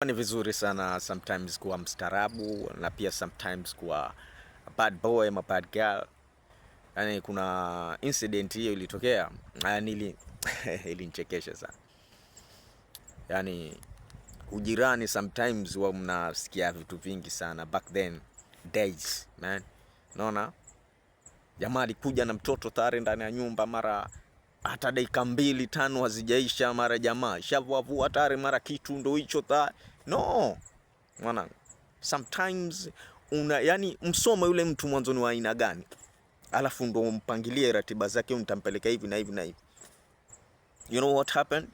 Ni vizuri sana sometimes kuwa mstaarabu na pia sometimes kuwa a bad boy ama bad girl. Yani kuna incident hiyo ilitokea, yani ilinichekesha sana. Yani ujirani sometimes huwa mnasikia vitu vingi sana back then days, man. Unaona? Jamaa alikuja na mtoto tayari ndani ya nyumba, mara hata dakika mbili tano hazijaisha, mara jamaa shavuavua tayari, mara kitu ndo hicho tayari. No mwanangu, sometimes una yani msome yule mtu mwanzo ni wa aina gani, alafu ndo umpangilie ratiba zake, nitampeleka hivi na hivi na hivi. You know what happened?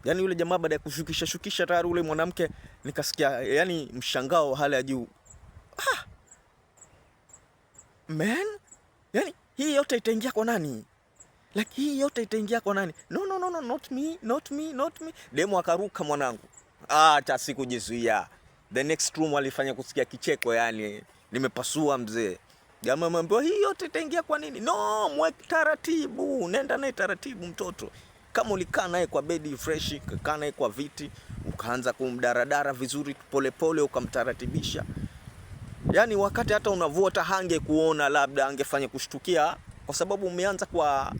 Yani yule jamaa baada ya kushukisha shukisha tayari ule mwanamke, nikasikia yani mshangao wa hali ya juu. Ah, man, yani hii yote itaingia kwa nani? Like hii yote itaingia kwa nani? No, no, no, no, not me, not me, not me. Demu akaruka mwanangu. Ah, hata sikujizuia. The next room alifanya kusikia kicheko, yani nimepasua mzee. Jamaa ameambiwa hii yote itaingia kwa nini? No, mweke taratibu, nenda naye taratibu mtoto. Kama ulikaa naye kwa bedi fresh, ukakaa naye kwa viti, ukaanza kumdaradara vizuri polepole, ukamtaratibisha. Yani wakati hata unavua hata hange kuona, labda angefanya kushtukia, kwa sababu umeanza kwa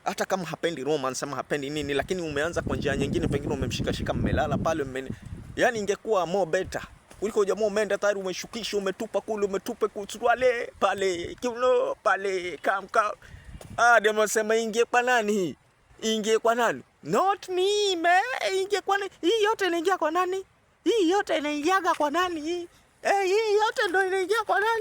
hata kama hapendi romance ama hapendi nini, lakini umeanza kwa njia nyingine, pengine umemshikashika, mmelala pale, yani ingekuwa more better kuliko jamaa umeenda tayari umeshukisha, umetupa kule, umetupa kusuruale pale, kiuno pale, kam kam. Ah, demo sema ingie kwa nani? Ingie kwa nani? Not me, man. Ingie kwa nani? Hii yote inaingia kwa nani? Hii yote inaingiaga kwa nani? Eh, hii yote ndio inaingia kwa nani?